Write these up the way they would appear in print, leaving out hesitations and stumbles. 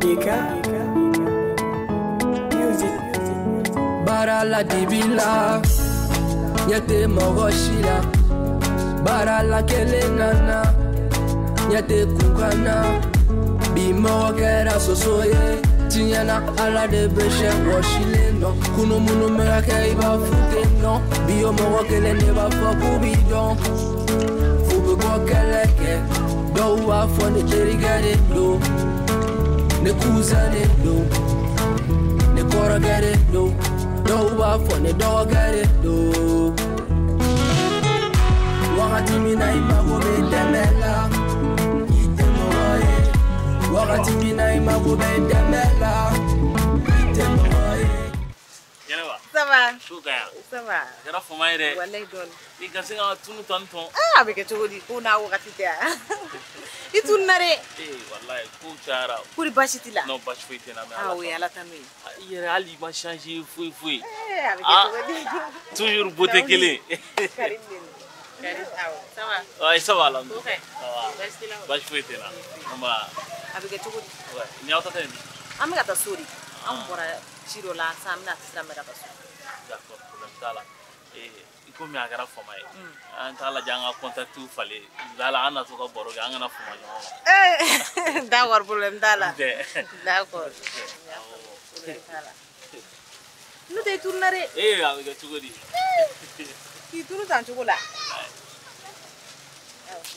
Dika Music. Bara la dibila, nyate mɔgɔ si la. Baara la kelen nana, ɲɛ kunkana. Bi mɔgɔ kɛra soso ye, tiɲɛ na Ala de bɛ sɛ wɔsilen dɔn. Kunu minnu bɛ ka kɛ i b'a f'u tɛ dɔn. Bi o mɔgɔ kelen de b'a fɔ k'u b'i dɔn. F'u bɛ bɔ kɛlɛ kɛ, dɔw b'a fɔ ne terikɛ de don, ne cousin de don, ne kɔrɔkɛ de don, dɔw b'a fɔ ne dɔgɔkɛ de don. Wagati min na i mago bɛ dɛmɛ la, i tɛ mɔgɔ ye. Wagati min na i mago bɛ dɛmɛ la, i tɛ mɔgɔ ye. Jɛnɛba. Ça va? Su ka yan. Ça va. A kɛra fama ye dɛ. Walayi dɔɔni. I ka se ka tunu tɔni tɔn. Ah, a bɛ kɛ cogo di? Ko n'a wagati tɛ yan. I tununa dɛ. Ee walayi, kow cayara. Kori baasi t'i la? Non, baasi foyi tɛ n na mais Ah Ala oui, tanu. Ala tanu ye. I yɛrɛ hali i ma changer foyi foyi. Eh, a bɛ kɛ Ah. cogo di? Toujours beauté kelen. Karim de don. Karim, awɔ. Ça va? Ouais, ça va alhamdoulilah. Ko ka ɲi? Ça va. Baasi t'i la? Baasi foyi tɛ n na. Nba. A bɛ kɛ cogo di? Ouais, ni aw ta tɛ nin bi. An bɛ ka taa so de. Anw bɔra ci dɔ la sisan, an bɛna sira minɛ ka taa so. D'accord, problème t'a la. Ee i komi a kɛra fama ye. An t'a lajɛ an ka contact falen. Lala an na to ka baro kɛ, an kana fama ɲɔgɔn ma. Eh, d'accord, problème t'a la. Tɛ. D'accord. Problème t'a la. N'o tɛ i tununa dɛ. Ee a bɛ kɛ cogo di? K'i tunu tan cogo la. Ah, ok.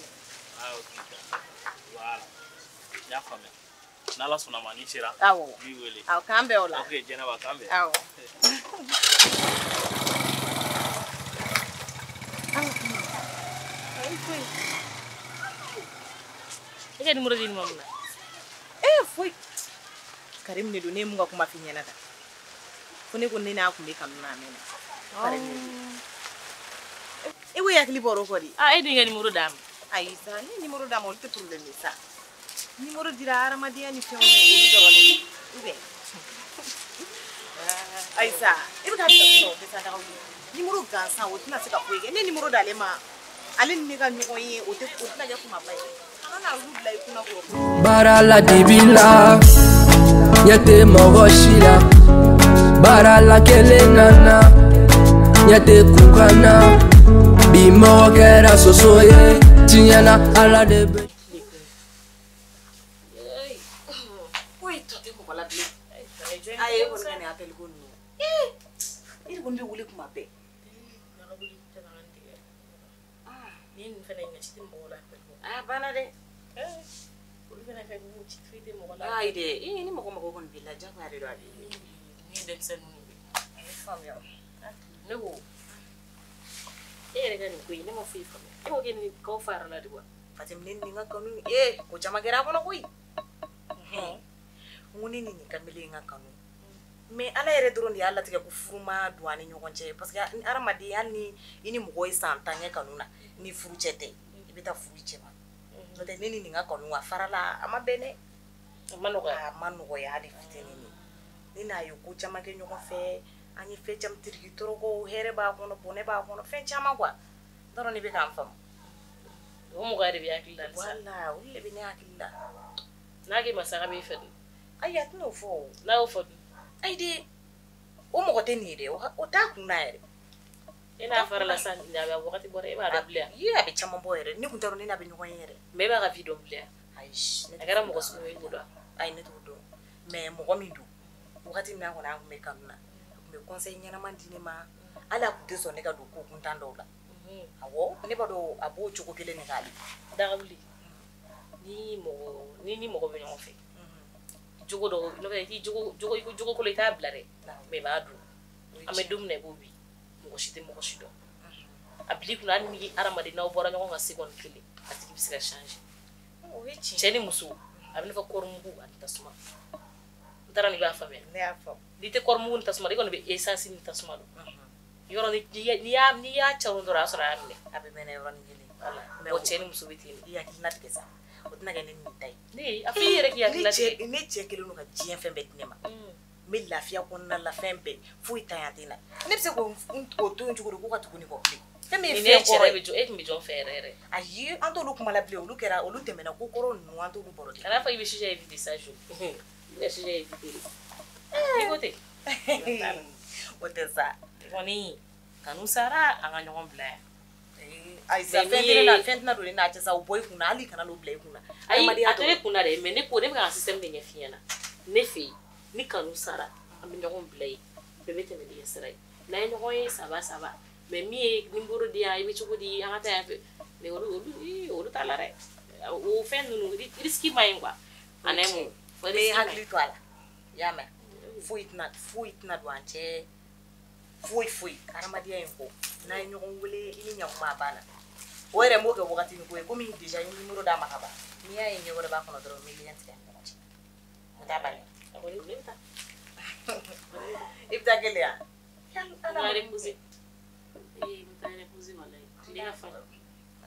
Ah, ok. Voilà. N y'a faamuya. N'Ala sɔnna ma n'i sera. Awɔ. N b'i wele. Awɔ, k'an bɛn o la. Ok, Jɛnɛba, k'an bɛn. Awɔ. Ayi, foyi. E ka numéro di nin ma mun na? Eh, foyi. Karim de don, ne ye mun ka kuma f'i ɲɛna tan. Fo ne ko ne n'a kun bɛ kanu na a mɛnna. Karim de don. E ko i hakili bɔra o kɔ de. Ah, e dun y'i ka numéro d'a ma. Ayi sa, ne ye numéro d'a ma, olu tɛ problème ye sa. Numéro dira hadamadenya ni fɛnw olu dɔrɔn de don. Ou bien. Ayi sa, e bɛ ka bila mun na o tɛ sa daga wuli. Numéro gansan o tɛna se ka foyi kɛ. Ne numéro d'ale ma, ale ni ne ka ɲɔgɔn ye o tɛ o tɛna kɛ kumaba ye. Kana na olu bila i kunna k'o. Baara la dibi la, ɲɛ tɛ mɔgɔ si la. Baara la kelen nana, ɲɛ tɛ kunkana. Bi mɔgɔ kɛra soso ye, tiɲɛ na Ala de bɛ. Foyi tɔ tɛ mɔgɔ la bilen. Ayi, e kɔni ka nin appel ko ninnu. Ee, e de kɔni bɛ wele kuma bɛɛ. Ni nin fana ye ci tɛ mɔgɔ la appel ko. A banna dɛ. Olu fana fɛ ko ci foyi tɛ mɔgɔ la. Ayi dɛ, ee ni mɔgɔ mago kɔni b'i la, jagoya de don a b'i wele. Ni ye denmisɛnninw ye. A ye faamuya. Ne ko e yɛrɛ ka nin ko in ne ma foyi faamuya. E ko k'e ni k'aw fara la de wa? Fatim, ne ni nin ka kanu ee ko caman kɛra a kɔnɔ koyi. N ko ne ni nin kamalen in ka kanu. Mais Ala yɛrɛ dɔrɔn de y'a latigɛ ko furu ma don an ni ɲɔgɔn cɛ parce que hadamaden hali ni i ni mɔgɔ ye san 10 kɛ kanu na ni furu cɛ tɛ i bɛ taa furu i cɛ ma. N'o tɛ ne ni nin ka kanu a farala a ma bɛn dɛ. A ma nɔgɔya. A ma nɔgɔya hali fitinin. Ne n'a ye ko caman kɛ ɲɔgɔn fɛ, an ye fɛn caman tiriki tɔrɔkɔw, hɛrɛ b'a kɔnɔ, bɔnɛ b'a kɔnɔ, fɛn caman quoi. N t'a dɔn n'i bɛ k'an faamu. O mɔgɔya de bɛ hakili la halisa. Voilà, olu de bɛ ne hakili la. N'a k'i ma sa k'a b'i fɛ dun? Ayi, a tɛn'o fɔ o. N'a y'o fɔ dun? Ayi de, o mɔgɔ tɛ nin ye dɛ, o t'a kun na yɛrɛ. E n'a fara la sisan a bɛ wagati bɔ dɛ, e b'a dɔn bilen wa? Ye, a bɛ caman bɔ yɛrɛ, ne kun t'a dɔn ne n'a bɛ ɲɔgɔn ye yɛrɛ. Mais e b'a ka vie dɔn bilen wa? Ayi, ne A kɛra mɔgɔ sugu ye i b'o dɔn wa? Ayi, ne t'o dɔn. Mais mɔgɔ min don, wagati min na kɔni an kun bɛ kanu na, a kun bɛ conseil ɲɛnama di ne ma, hali a kun tɛ sɔn ne ka don ko kuntan dɔw la. Awɔ, ne b'a dɔn a b'o cogo kelen de k'ale. Dagawuli, ni mɔgɔ ni ni mɔgɔ bɛ ɲɔgɔn fɛ, jogo dɔw n'o tɛ i t'i jogo jogo i ko jogo kolon i t'a bila dɛ, mais i b'a dɔn. An bɛ don min na i ko bi, mɔgɔ si tɛ mɔgɔ si dɔn. A bil'i kunna hali ni hadamaden n'aw bɔra ɲɔgɔn kan seconde kelen, a tigi bɛ se ka changer. O ye tiɲɛ. Cɛ ni muso, a bɛ n'a fɔ kɔɔrimugu ani tasuma. N taara n'i b'a faamuya. Ne y'a faamu. N'i tɛ kɔɔrimugu ni tasuma dɔn, i kɔni bɛ essence ni tasuma dɔn. Yɔrɔ n'i y'a caron dɔrɔn a y'a sɔrɔ a y'a minɛ. A bɛ mɛnɛ yɔrɔnin kelen. Voilà. Mais Bon, cɛ ni muso bɛ ten de. I hakilina tigɛ sa, o tɛna kɛ ne ni nin ta ye. Ne a fɔ i yɛrɛ k'i hakilina tigɛ. Ne cɛ kelen don ka diɲɛ fɛn bɛɛ di ne ma. N bɛ lafiya kɔnɔna la, fɛn bɛɛ foyi tanya tɛ n na. Ne bɛ se k'o to yen cogo di k'o ka tugu nin kɔ bilen? Fɛn min ye Ni ne fɛn cɛ kɔrɔ yɛrɛ ye. bɛ jɔ, e tun bɛ jɔn fɛ yɛrɛ yɛrɛ? Ayi, an t'olu kuma la bilen, olu kɛra olu tɛmɛna ko kɔrɔ ninnu, an t'olu baro kɛ. Kan'a fɔ i bɛ shisha éviter sa jo. I ka sujet éviter de. I ko ten. O tɛ sa. Kɔni kanu sara an ka ɲɔgɔn bila yan. Ayi sa, fɛn tɛ ne la, fɛn tɛna don ne n'a cɛ sa, o bɔ i kunna, hali kana n'o bila i kunna. Ayi, a tɛ ne kunna dɛ, mais ne ko ne bɛ ka système de ɲɛf'i ɲɛna. Ne fɛ yen, ni kanu sara, an bɛ ɲɔgɔn bila yen. Bɛɛ bɛ tɛmɛ n'i ka sira ye. N'an ye ɲɔgɔn ye saba saba, mais min ye numéro di yan, i bɛ cogo di, an ka taa yan fɛ. Mais olu t'a la dɛ. O fɛn ninnu risque ma ɲi quoi. A n'a ye mun. N bɛ hakili to a la. I y'a mɛn? Foyi tɛna don an cɛ. Foyi foyi hadamadenya in kɔ n'an ye ɲɔgɔn wele i ni ɲakuma a banna o yɛrɛ m'o kɛ wagati ni ko ye komi déjà n ye numéro d'a ma ka ban n'i y'a ye ɲɛ wɛrɛ b'a kɔnɔ dɔrɔn n bɛ lien tigɛ an ni ɲɔgɔn cɛ o t'a bali. Ne bɛ taa. I bɛ taa kelen yan. N bɛ reposer. Ee n bɛ taa reposer walayi. Tile ka farin.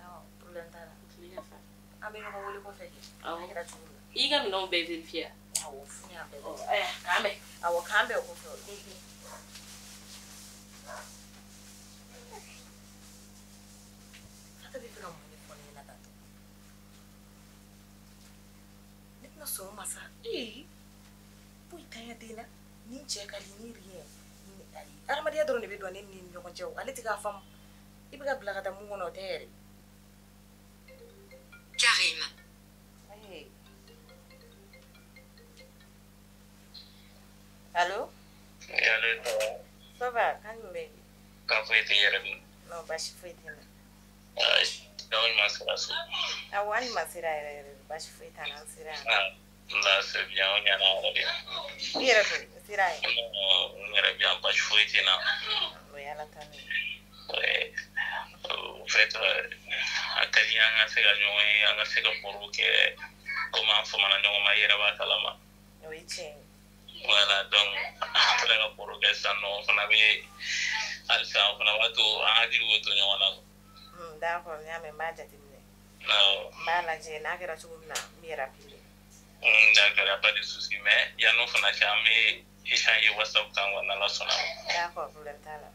Awɔ, problème t'a la. Tile ka farin. An bɛ ɲɔgɔn wele kɔfɛ kɛ. Awɔ. A kɛra cogo min na. I ka minɛnw bɛɛ vérifier. Awɔ, ne y'a bɛɛ lajɛ. K'an bɛn. Awɔ, k'an bɛn o kɔfɛ. Fata bɛ fɛ ka mun de fɔ ne ɲɛna tantɔ? Ne tɛna sɔn o ma sa. Ee, foyi tanya tɛ n na. Ni n cɛ ka di ni rien. Ayi, adamadenya dɔrɔn de bɛ don ne ni ɲɔgɔn cɛ o. Ale tɛ k'a faamu. I bɛ ka bila ka taa mun kɔnɔ o tɛ yɛrɛ. Karim. Ee. Allo? Allo. Ça va, kan jumɛn? K'a foyi tɛ yɛrɛ min. Non, baasi foyi tɛ n na. Aw ma sera so. Awɔ, an ma sera yɛrɛ yɛrɛ de, baasi foyi t'an na, an sera yan. Ah, c'est bien, o ɲɛna yɛrɛ de. I yɛrɛ dun, i sera yen? Non, n yɛrɛ bi yan, baasi foyi tɛ n na. O ye Ala tanu ye. Ouais. Au fait, a ka di an ka se ka ɲɔgɔn ye, an ka se ka baro kɛ komi an famana ɲɔgɔn ma, i yɛrɛ b'a kalama. O ye tiɲɛ ye. Voilà, donc an sera ka baro kɛ sisan nɔ, o fana bɛ halisa o fana b'a to an hakili bɛ to ɲɔgɔn na. D'accord, n y'a mɛn, n b'a jateminɛ. Awɔ. N b'a lajɛ n'a kɛra cogo min na, n b'i rappeler. D'accord, y a pas de souci, mais yan'o fana cɛ an bɛ échanger WhatsApp kan quoi, n'Ala sɔnna ma. D'accord, problème t'a la.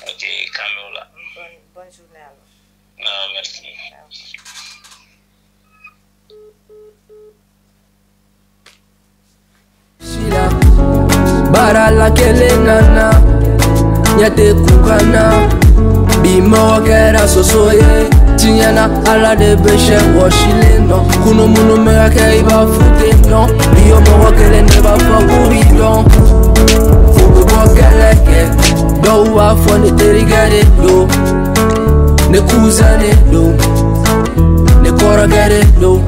Ok, k'an bɛn o la. Bonne journée alors. Non, merci. Baara la kelen nana ɲɛ tɛ kunkana bi mɔgɔ kɛra soso ye tiɲɛna Ala de bɛ sɛ wɔsilen dɔn kunu minnu bɛ ka kɛ i b'a f'u tɛ dɔn bi o mɔgɔ kelen de b'a fɔ k'u b'i dɔn f'u bɛ bɔ kɛlɛ kɛ dɔw b'a fɔ ne terikɛ de don ne cousin de don ne kɔrɔkɛ de don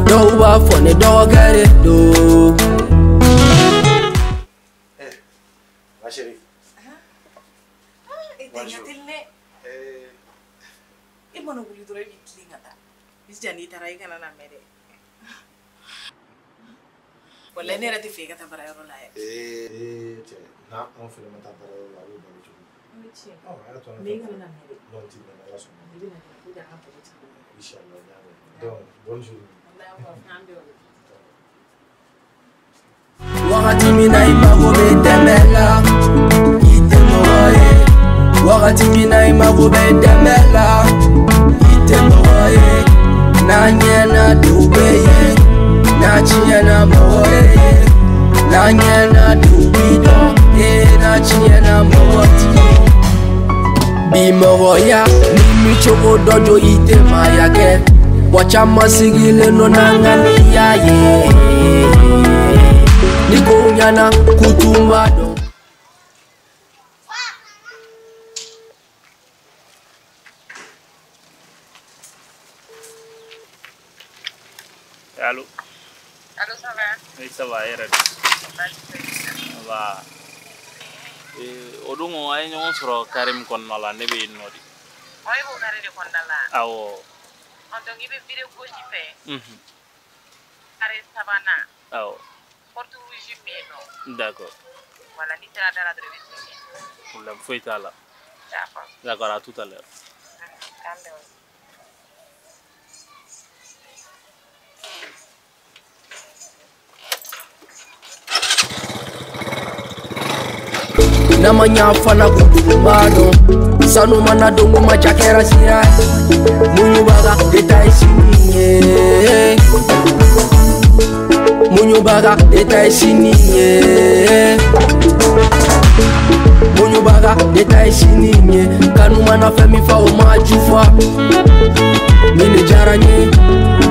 dɔw b'a fɔ ne dɔgɔkɛ de don. Ma chérie. Ah, e tɛ ɲɛ teli dɛ. E mana wuli dɔrɔn e b'i tilen ka taa. I jija n'i taara i kana na mɛn dɛ. Walayi ne yɛrɛ tɛ fɛ i ka taa baarayɔrɔ la yɛrɛ. Ee cɛ, n'anw fɛnɛ ma taa baarayɔrɔ la, a bɛ balo cogo di? O ye tiɲɛ ye. Ɔ, ala to an Mais i kana na mɛn dɛ. Non, ti mɛn, ala sɔnna. I bɛ na dɔrɔn pour que an ka baro tigɛ. Inchallah, n y'a mɛn. Donc, bonne journée. Walayi, k'an bɛn o la. Wagati min na i mago bɛ dɛmɛ la i tɛ mɔgɔ ye wagati min na i mago bɛ dɛmɛ la i tɛ mɔgɔ ye n'a ɲɛna dɔw bɛ yen n'a tiɲɛna mɔgɔ ye n'a ɲɛna dɔw b'i dɔn ee n'a tiɲɛna mɔgɔ t'i dɔn bi mɔgɔya ni mi cogo dɔ jo i tɛ maaya kɛ wa caman sigilen don n'an ŋaniya ye. Ni ko ɲɛna k'u tun b'a dɔn. Allô. Allô, ça va? Oui, ça va, yɛrɛ de. Nba. O don an ye ɲɔgɔn sɔrɔ carré min kɔnɔna la, ne bɛ yen nɔ de. Ɔ, e b'o carré de kɔnɔna la? Awɔ. Ɔ, donc i bɛ virer gauche fɛ. Unhun. Carré sabanan. Awɔ. Porte rouge min bɛ yen nɔ. D'accord. Voilà, n'i sera da la dɔrɔn i bɛ segin. Problème foyi t'a la. D'accord. D'accord, à tout à l'heure. K'an bɛn o. N'a ma ɲa fana ko dugu b'a dɔn sanu mana don ko ma ca kɛra sira ye muɲubaga de ta ye sini ye muɲu Muɲubaga ne ta ye sini ye. Muɲubaga ne ta ye sini ye. Kanu mana fɛn min fa o ma ju fa. Nin de diyara n ye.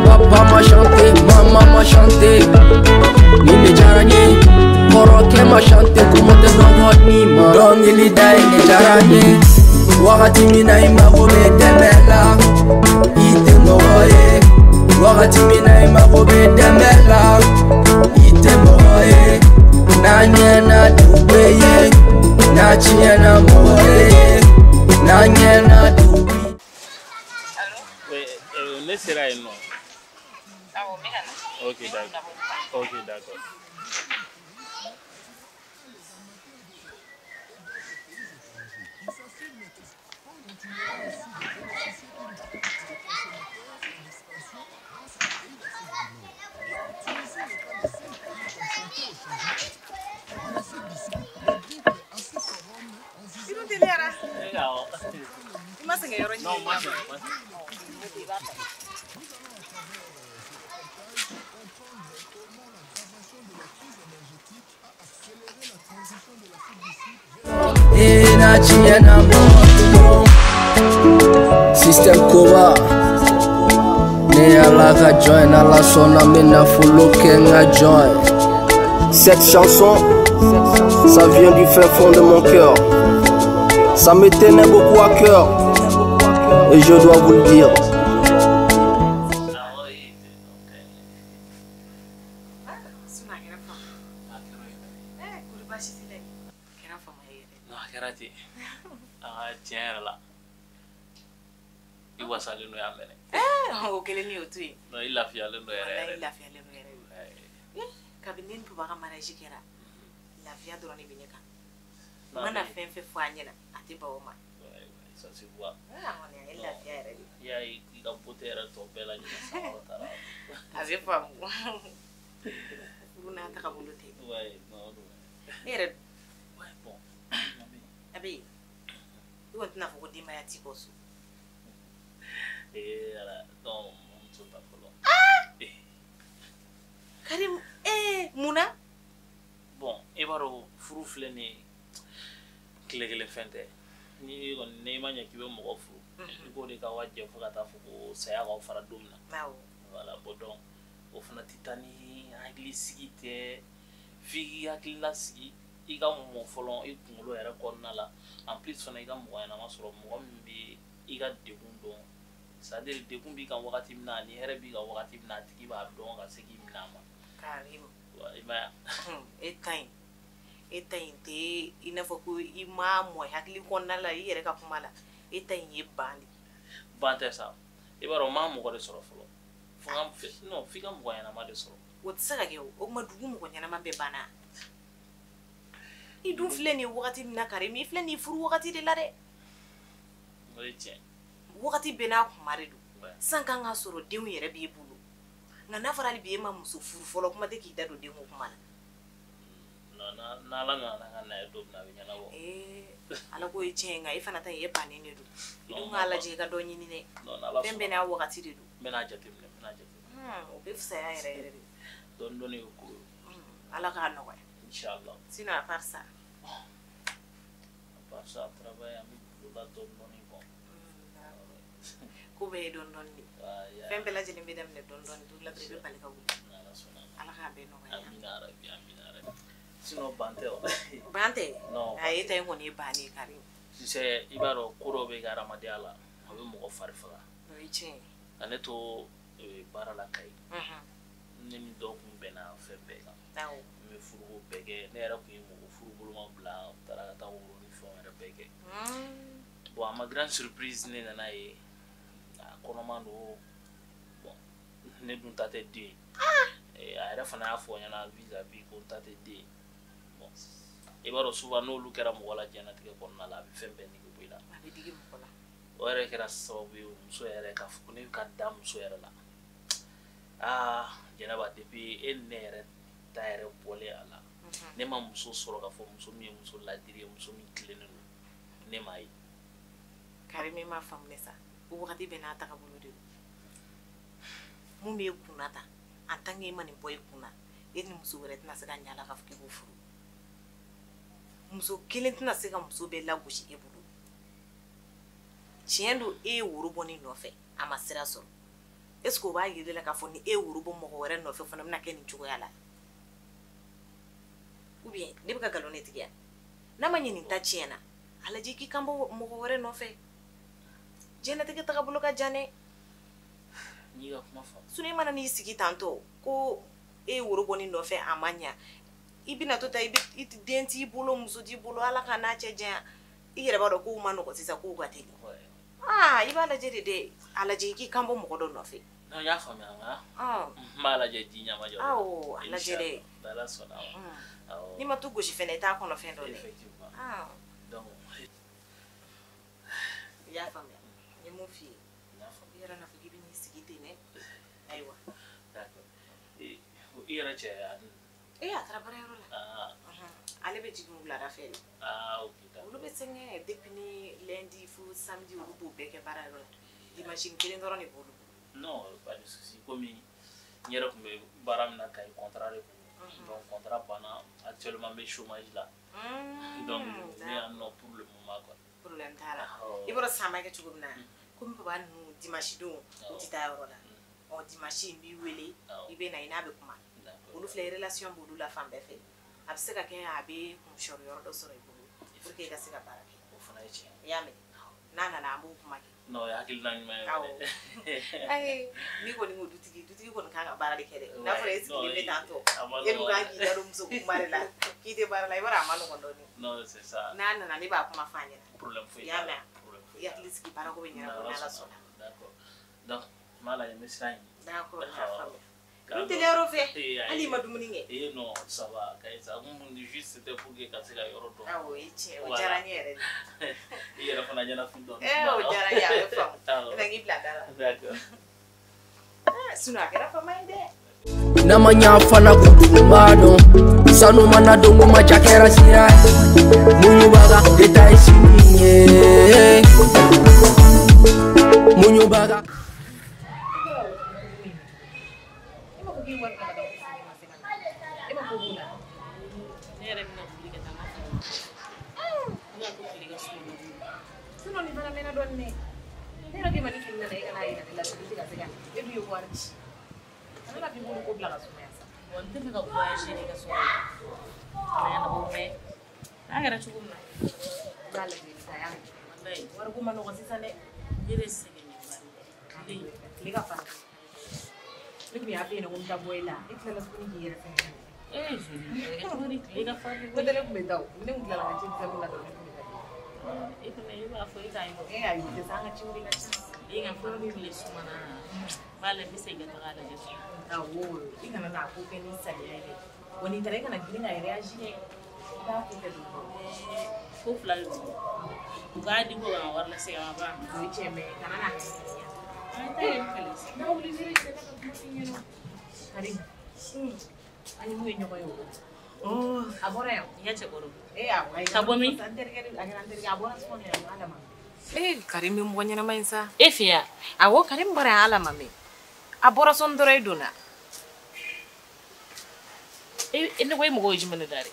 Papa m'a chanté, maman m'a chanté. Nin de diyara n ye. Kɔrɔkɛ ma chanté, kuma tɛ dɔgɔnin ma. Dɔnkili da ye de diyara n ye. Wagati min na i mago bɛ dɛmɛ la, i tɛ mɔgɔ ye. Wagati min na i mago bɛ dɛmɛ la, i tɛ mɔgɔ ye. N'a ɲɛna dugu bɛ ye, n'a tiɲɛna mɔgɔ ye. N'a ɲɛna dugu bɛ. Allo? Oui, ne sera yen nɔ. Awɔ, n bɛ ka na. Ok, d'accord. Ok, d'accord. I dun teliyara. Awɔ. I ma sɛgɛn yɔrɔ ɲini. Non, ma sɛgɛn, ma sɛgɛn. N'a tiɲɛna mɔgɔ. Système Koba. Ne y'Ala ka jɔn ye, n'Ala sɔnna n bɛ nafolo kɛ n ka jɔn ye. Cette chanson, ça vient du fin fond de mon cœur. Ça me tenait beaucoup à cœur. Et je dois vous le dire. Awɔ, ee, ok. Sinon a kɛra fama. A kɛra o ye. Kori baasi t'i la yen? A kɛra fama ye yɛrɛ. Non, a kɛra ten. Aa, tiɲɛ yɛrɛ la, i wasalen don yan mɛnɛ. O kelen ni o to yen. Non, i lafiyalen don yɛrɛ Walahi, yɛrɛ. i lafiyalen don yɛrɛ de. Kabini ne ni papa ka mariage kɛra, lafiya dɔrɔn de bɛ ne kan. N mana fɛn fɛn fɔ a ɲɛna, a tɛ ban o ma. Ouais, ouais, ça se voit. A kɔni a ye lafiya yɛrɛ de. I y'a ye i ka beauté yɛrɛ tɔ bɛɛ lajɛlen sankɔrɔta la. A bɛ faamu. Furu n'a tagabolo tɛ. Ouais, non, o don. Ne yɛrɛ Ouais, bon. a bɛ yen. I kɔni tɛna fɔ ko denbaya t'i kɔ so. Ee, ala, non, muso ta fɔlɔ. Karim, mun na? Bon, i b'a dɔn furu filɛ nin ye, tile kelen fɛn tɛ. Ni kɔni n'i ma ɲɛ k'i bɛ mɔgɔ furu, i k'o de k'aw ka jɛ fo ka taa fɔ ko saya k'aw fara don min na. Awɔ. Voilà, bon donc o fana tɛ taa ni hakilisigi tɛ. F'i k'i hakili lasigi, i ka mɔ fɔlɔ i kunkolo yɛrɛ kɔnɔna la. En plus fana i ka mɔgɔ ɲɛnama sɔrɔ, mɔgɔ min bɛ i ka degun dɔn. C'est à dire degun b'i kan wagati min na ani hɛrɛ b'i kan wagati min na, a tigi b'a dɔn ka se k'i minɛ a ma. Karim. I m'a ye. E ta in, e ta in tɛ i n'a fɔ ko i ma mɔ i hakili kɔnɔna la i yɛrɛ ka kuma la. E ta in ye ban de. Ban tɛ sa. I b'a dɔn n ma mɔgɔ de sɔrɔ fɔlɔ. Fo n ka, non, f'i ka mɔgɔ ɲɛnama de sɔrɔ. O tɛ se ka kɛ o. O tuma dugu mɔgɔ ɲɛnama bɛɛ banna. I dun filɛ nin ye wagati min na Karim, i filɛ nin ye furu wagati de la dɛ. O ye tiɲɛ. Wagati bɛɛ n'a kuma de don. Ouais. San kan ka sɔrɔ denw yɛrɛ b'i bolo. Nka n'a fɔra hali bi e ma muso furu fɔlɔ, kuma tɛ k'i da don denko kuma la. Non, n'Ala nana n'a ka na ye don min na, a bɛ ɲɛnabɔ. Ala ko ye tiɲɛ ye, nka e fana ta in e bannen de don. I dun k'a lajɛ i ka dɔ ɲini dɛ. Non, n'Ala Fɛn sɔnna. bɛɛ n'a wagati de don. N bɛna jateminɛ, n bɛna jateminɛ. O bɛ fisaya yɛrɛ yɛrɛ de. Dɔɔni dɔɔni ye ko ye. Ala k'a nɔgɔya. Inchallah. Sinon à part ça. À part ça, travail, an bɛ boulot la dɔɔni dɔɔni bon. Ko bɛɛ ye dɔɔni dɔɔni de. Fɛn bɛɛ lajɛlen bɛ daminɛ dɔɔni dɔɔni, don la dɔrɔn i bɛ bali ka wuli. N'Ala sɔnna. Ala k'a bɛɛ nɔgɔya. Amina yarabi, amina yarabi. Sinon ban tɛ wa? Ban tɛ? Non. A e ta in kɔni ye ban de ye Karim. Tu sais, i b'a dɔn ko dɔw bɛ kɛ adamadenya la, a bɛ mɔgɔ fari faga. O ye tiɲɛ ye. Ka ne to baara la Kayi. Ne ni dɔw kun bɛnna fɛn bɛɛ kan. Awɔ. N bɛ furuko bɛɛ kɛ. Ne yɛrɛ kun ye mɔgɔ furu boloma bila, u taara ka taa woro ni fɛnw yɛrɛ bɛɛ kɛ. Bon, à ma grande surprise, ne nana ye a kɔnɔman don. Bon, ne dun ta tɛ den ye. A yɛrɛ fana y'a fɔ n ɲɛna vis-à-vis ko n ta tɛ den ye. Bon, i b'a dɔn souvent n'olu kɛra mɔgɔ la diɲɛlatigɛ kɔnɔna la, a bɛ fɛn bɛɛ nege bɔ i la. A bɛ digi mɔgɔ la. O yɛrɛ kɛra sababu ye muso yɛrɛ k'a fɔ ko ne ka da muso yɛrɛ la. Aa, Jɛnɛba, depuis e ni ne yɛrɛ ta yɛrɛ bɔlen a la, ne ma muso sɔrɔ k'a fɔ muso min ye muso ladiri ye, muso min tilennen don, ne m'a ye. Karim, e m'a faamu dɛ sa. O wagati bɛɛ n'a tagabolo de don. Mun b'e kunna ta, en tant que e ma nin bɔ i kunna, E ni muso wɛrɛ tɛna se ka ɲa la k'a fɔ k'i b'o furu. Muso kelen tɛna se ka muso bɛɛ lagosi e bolo. Tiɲɛ don, e ye woro bɔ ne nɔfɛ, a ma sira sɔrɔ. Est ce que o b'a yira e la k'a fɔ ni e ye woro bɔ mɔgɔ wɛrɛ nɔfɛ fana bɛna kɛ nin cogoya la? Ou bien ne bɛ ka nkalon de tigɛ? N'a ma ɲɛ nin ta tiɲɛna, a lajɛ k'i kan bɔ mɔgɔ wɛrɛ nɔfɛ. Diɲɛlatigɛ tagabolo ka jan dɛ. N'i ka kuma faamu. Sinon e mana n'i sigi tantɔ ko e ye woro bɔ ne nɔfɛ a ma ɲa, i bɛna to ta, i bɛ den t'i bolo, muso t'i bolo, Ala ka n'a cɛ janya, i yɛrɛ b'a dɔn kow ma nɔgɔn sisan, kow ka teli. Aa, i b'a lajɛ de dɛ, a lajɛ i k'i kan bɔ mɔgɔ dɔ nɔfɛ. Non, n y'a faamuya, nka n b'a lajɛ ji ɲama jɔ. Awɔ, a lajɛ dɛ. N'Ala sɔnna a ma. Awɔ. N'i ma to gosi fɛnɛ, i t'a kɔnɔ fɛn dɔn dɛ. Effectivement. Donc i y'a faamuya, n ye mun f'i ye? N y'a faamuya. I yɛrɛ n'a fɔ k'i bɛ n'i sigi ten dɛ. Ayiwa. D'accord. I yɛrɛ cɛ a dun? Ee, a taara baarayɔrɔ la. Ale bɛ jigin wulada fɛ de. Ah, ok, d'accord. Olu bɛ sɛgɛn depuis ni lundi fo samedi, olu b'o bɛɛ kɛ baarayɔrɔ la. Dimanche kelen dɔrɔn de b'olu bolo. Non, pas de souci. Komi n yɛrɛ tun bɛ baara min na Kayi, contrat de kun. Donc contrat banna, actuellement n bɛ chômage la. Donc n bɛ yan nɔ pour le moment quoi. Problème t'a la. I b'a dɔn san b'a kɛ cogo min na, komi papa ninnu dimanche don u tɛ taa yɔrɔ la. Ɔ, dimanche n b'i wele, i bɛ na, i n'a bɛ kuma. Olu filɛ, relation b'olu la fan bɛɛ fɛ. A bɛ se ka kɛ a bɛ kunsɔrɔ yɔrɔ dɔ sɔrɔ i bolo pour que i ka se ka baara kɛ. O fana ye tiɲɛ ye. I y'a mɛn? N'a nana an b'o kuma kɛ. Non, o ye hakilina ɲuman ye. Awɔ. Ayi, n'i kɔni ko dutigi, dutigi kɔni kan ka baara de kɛ dɛ. N'a fɔra e sigilen bɛ tan tɔ, e dun kan k'i da don muso kuma de la, k'i tɛ baara la, i b'a dɔn a ma nɔgɔn dɔɔnin. Non, c'est ça. N'a nana ne b'a kuma f'a ɲɛna. Problème foyi I y'a t'a la. mɛn? I hakili sigi, baarako bɛ ɲɛnabɔ n'Ala sɔnna. D'accord. Donc n b'a lajɛ, n bɛ sira ɲini. D'accord, n y'a faamuya. N teliyar'o fɛ, hali i ma dumuni kɛ. Eh non, ça va. Kayi sa, kun juste c'était pour que ka se ka yɔrɔ dɔn. Awɔ, o ye tiɲɛ, o diyara n ye yɛrɛ de. I yɛrɛ fana ɲɛnafin dɔɔnin. Eh, o diyara n ye, a bɛ faamu. Ne tɛ k'i bila da la. D'accord. Sinon a kɛra fama ye dɛ. N'a ma ɲa fana ko dugu b'a dɔn, sanu mana don ko ma ja kɛra sira ye, muɲubaga de ta ye sini ye, muɲubaga. Ne yɛrɛ bɛna wuli ka taa n ka foro la. Ne y'a to tile ka suma dɔɔnin. Sinon nin fana mɛnna dɔɔnin dɛ. Ne yɛrɛ k'i ma ni tile nana e kana yira ne la, tile tɛ ka se ka na. E dun ye wari ci. A bɛna f'i bolo ko bila ka sumaya sa. Bon, n tɛ fɛ ka voyager de ka sɔrɔ a ma ɲɛnabɔ, mais n'a kɛra cogo min na. I b'a lajɛ i bɛ taa, y'a mɛn. Walayi. Wariko ma nɔgɔn sisan dɛ. Ne yɛrɛ sɛgɛnnen ba de. Tile ka farin. Ne tun y'a f'i ɲɛna ko n bɛ taa bɔ e la. E tilala tuguni k'i yɛrɛ fɛngɛ. Eh, joli. A bɛ kɛ cogo di? Tile ka farin. Ko tɛ ne tun bɛ taa o. Ne tun tilala ka ci misɛnninw la dɔrɔn, ne tun bɛ taa. E fana, e b'a fɔ e k'a ye. E ayi, o tɛ se, an ka ciw de ka ca. E ka fɔlɔ ni tile sumana. N b'a lajɛ, n bɛ segin ka taga a lajɛ so. Awɔ, i kana n'a ko kɛ ni saliya ye dɛ. Wa n'i taara i kana girin ka réagir dɛ. I b'a ko kɛ don dɔ. Ko fila de don. U k'a di ko ka n ka wari lasegin a ma ban. O ye tiɲɛ, mais kana n'a kɛ ni saliya. An t'a ye kɛlɛ sa. N'a wuli yɛrɛ cɛ ka kuma f'i ɲɛna. Karim, an ni mun ye ɲɔgɔn ye o? A bɔra yan. I ka cɛkɔrɔ. Eh, awɔ. Ka bɔ min? An terikɛ de, a kɛra an terikɛ, a bɔra so kɔnɔ yan, Ala ma. Eh, Karim bɛ mɔgɔ ɲɛnama in sa. E fɛ yan? Awɔ, Karim bɔra yan, Ala ma mɛn. A bɔra sɔnni dɔrɔn e donna. E ne ko e mɔgɔ ye jumɛn de da dɛ?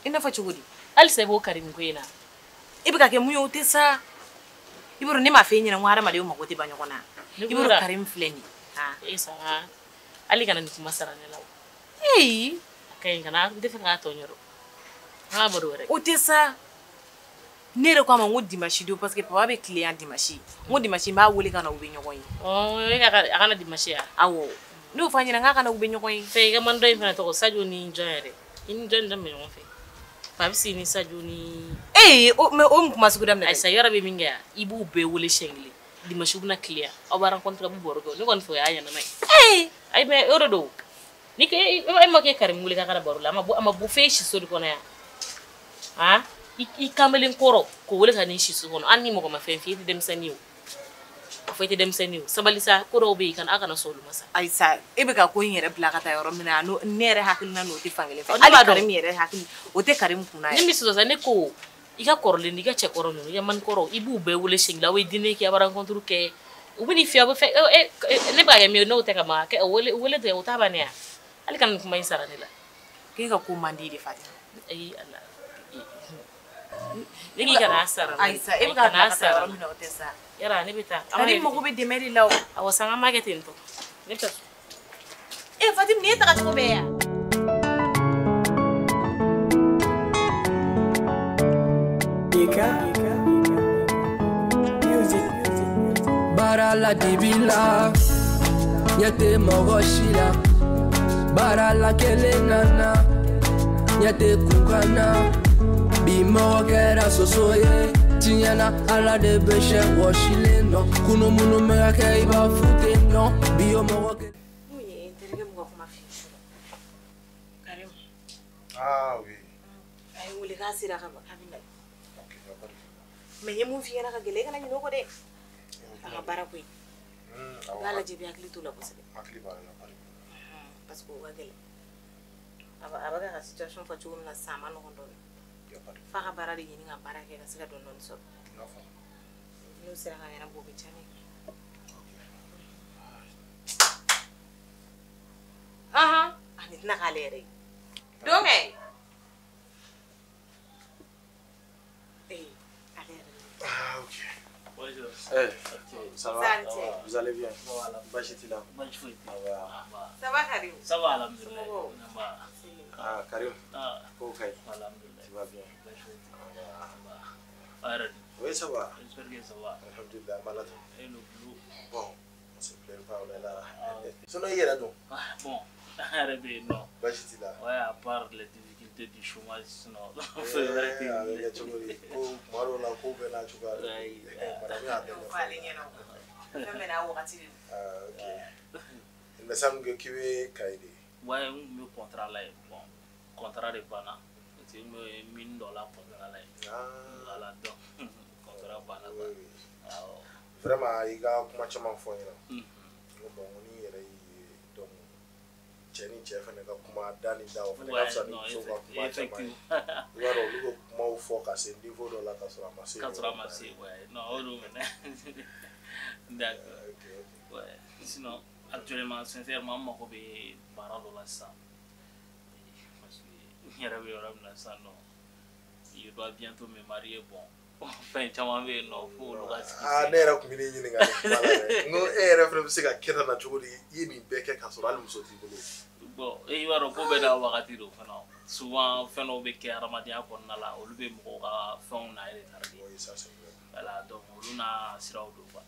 I n'a fɔ cogo di? Halisa i b'o Karim ko in na. E bɛ ka kɛ mun ye o tɛ sa. I b'a dɔn ne m'a f'e ɲɛna ko hadamadenw mago tɛ ban ɲɔgɔn na. I b'a dɔn Karim filɛ nin ye. E sa, hali kana nin kuma sara ne la o. Ee. A ka ɲi, kana n tɛ fɛ k'a tɔ ɲɛdɔn. An ka baro wɛrɛ. O tɛ sa. Ne yɛrɛ ko a ma n ko dimanche don, parce que papa bɛ tile yan dimanche. N ko dimanche n b'a wele ka na u bɛ ɲɔgɔn ye. Ɔ, e ka a kana dimanche ya? Awɔ. Ne y'o fɔ a ɲɛna k'a kana u bɛ ɲɔgɔn ye. Fɛn i ka man dɔ in fana tɔgɔ Sadio ni jɔn yɛrɛ? I ni jɔn jɔn bɛ ɲɔgɔn fɛ? Fabisi ni Sadio ni. Ee, o mais o mun kuma sugu daminɛ? Ayisa, yɔrɔ bɛ min kɛ yan, i b'u bɛɛ wele siɲɛ kelen. Dimanche u bɛna tile yan. Aw b'a rencontre, aw bɛ baro kɛ. Ne kɔni fɛ o y'a ɲɛnama ye. Ee. Ayi, mais o de don. Ni ke e ma kɛ Karim wele k'a kana baro la, a ma bɔ f'e siso de kɔnɔ yan. Han? I kamalen kɔrɔ k'o wele ka n'i siso kɔnɔ, hali ni mɔgɔ ma fɛn f'i ye, i tɛ denmisɛnnin ye o. A fɔ i tɛ denmisɛnnin ye o. Sabali sa, ko dɔw bɛ yen, a kana sɔn olu ma sa. Ayisa, e bɛ ka ko in yɛrɛ bila ka taa yɔrɔ min na, ne yɛrɛ hakilina n'o tɛ fankelen fɛ. Ne b'a Hali dɔn. Karim yɛrɛ hakili, o tɛ Karim kunna Ne yɛrɛ. min sɔsɔ sa, ne ko i ka kɔrɔlen, i ka cɛkɔrɔ ninnu, i ka manikɔrɔ, i b'u bɛɛ wele siɲɛ kelen, aw bɛ dîner kɛ, aw bɛ rencontre kɛ. U bɛ n'i fɛ, aw bɛ fɛn, ne b'a kɛ min ye, n'o tɛ ka ma, wele tɛ, o t'a bannen ya. Hali ka nin kuma in sara ne la. K'e ka ko man di de Fatima. Ayi Ala. Ne k'i kana sara. Ayi sa e bɛ ka bila ka taa yɔrɔ min na o tɛ sa. Yara ne bɛ taa. Karim mago bɛ dɛmɛ de la o. Awɔ san an b'a kɛ ten tɔ. Ne bɛ taa so. E Fatima nin ye taga cogo bɛɛ ye wa? Baara la dibi la, ɲɛ tɛ mɔgɔ si la. Baara la kelen nana, ɲɛ tɛ kunkan na. Bi mɔgɔ kɛra soso ye, tiɲɛ na Ala de bɛ sɛ wɔsilen dɔn. Kunu minnu bɛ ka kɛ i b'a f'u tɛ dɔn. Bi o mɔgɔ kelen. Mun ye n terikɛ min ka kuma f'i ye su la? Karim. Ah oui. A ye n wele k'a sera ka ban k'a bɛ na. Ok, y a pas de problème. Mais n ye mun f'i ɲɛna ka gɛlɛn i kana ɲinɛ o kɔ dɛ. A ka baara ko in. I b'a lajɛ i bɛ hakili t'o la kosɛbɛ. Hakili b'a la, y a pas de problème. Parce que o ka gɛlɛn. A bɛ ka situation fɔ cogo min na sisan a ma nɔgɔn dɔɔnin. F'a ka baara de ɲini ka baara kɛ ka se ka dɔɔnin dɔɔnin sɔrɔ. N'o sera ka ɲɛnabɔ o bɛ diya ne ye. Ahan, a nin tɛna k'ale yɛrɛ ye. Don kɛ. Ee, ale yɛrɛ. Ah ok. Bonjour. Eh, ça va? Ça Vous allez bien? Voilà. Baasi t'i la? Baasi foyi tɛ. Ça va Karim? Ça va alhamdoulilah. Ah Karim. Ah. Ko ka ɲi. Alhamdoulilah. Tu vas bien? Baasi foyi tɛ. A yɛrɛ dun? Oui, ça va. J'espère que ça va. Alhamdoulilah, an b'Ala tanu. Et le boulot? Bon, on se plaint pas, on est là. Sinon i yɛrɛ dun? Ah bon, an yɛrɛ bɛ yen nɔ. Baasi t'i la? Ouais, à part les difficultés du chômage, sinon fɛn wɛrɛ tɛ yen. A bɛ kɛ cogo di? Ko tuma dɔw la ko bɛɛ n'a cogoya don. Madame y'a bɛɛ ɲɛfɔ. F'ale ɲɛna o. Fɛn bɛɛ n'a wagati de don. Ah ok. Il me semble que k'i bɛ Kayi de. Ouais, n tun bɛ contrat la yen. Bon, contrat de banna. Parce que n bɛ mine dɔ la contrat la yen. Voilà, donc contrat banna quoi. Awɔ. Vraiment i ka kuma caman fɔ n ɲɛna. N ko bon ko n'i yɛrɛ y'i ye donc cɛ ni cɛ fana ka kuma da ni da o fana ka fisa ni muso ka kuma caman ye. I b'a dɔn olu bɛ kumaw fɔ ka se niveau dɔ la ka sɔrɔ a ma se. Ka sɔrɔ a ma se, ouais. Non, o don mɛnɛ. D'accord. Ok, ok. Ouais. Sinon, actuellement, sincèrement, n mago bɛ baara dɔ la sisan. Parce que n yɛrɛ bɛ yɔrɔ min na sisan nɔ, je dois bientôt me marier, bon. Fɛn caman bɛ yen nɔ fo olu ka sigi. Ah ne yɛrɛ tun bɛ n'i ɲininka nin kuma la dɛ. N ko e yɛrɛ fana bɛ se ka kɛ tan na cogo di? I ye nin bɛɛ kɛ k'a sɔrɔ hali muso t'i bolo. Bon, i b'a dɔn ko bɛɛ n'a wagati don fana. Souvent fɛn dɔw bɛ kɛ hadamadenya kɔnɔna la, olu bɛ mɔgɔw ka fɛnw na retardé. Oui, ça c'est vrai. Voilà, donc olu n'a siraw don quoi.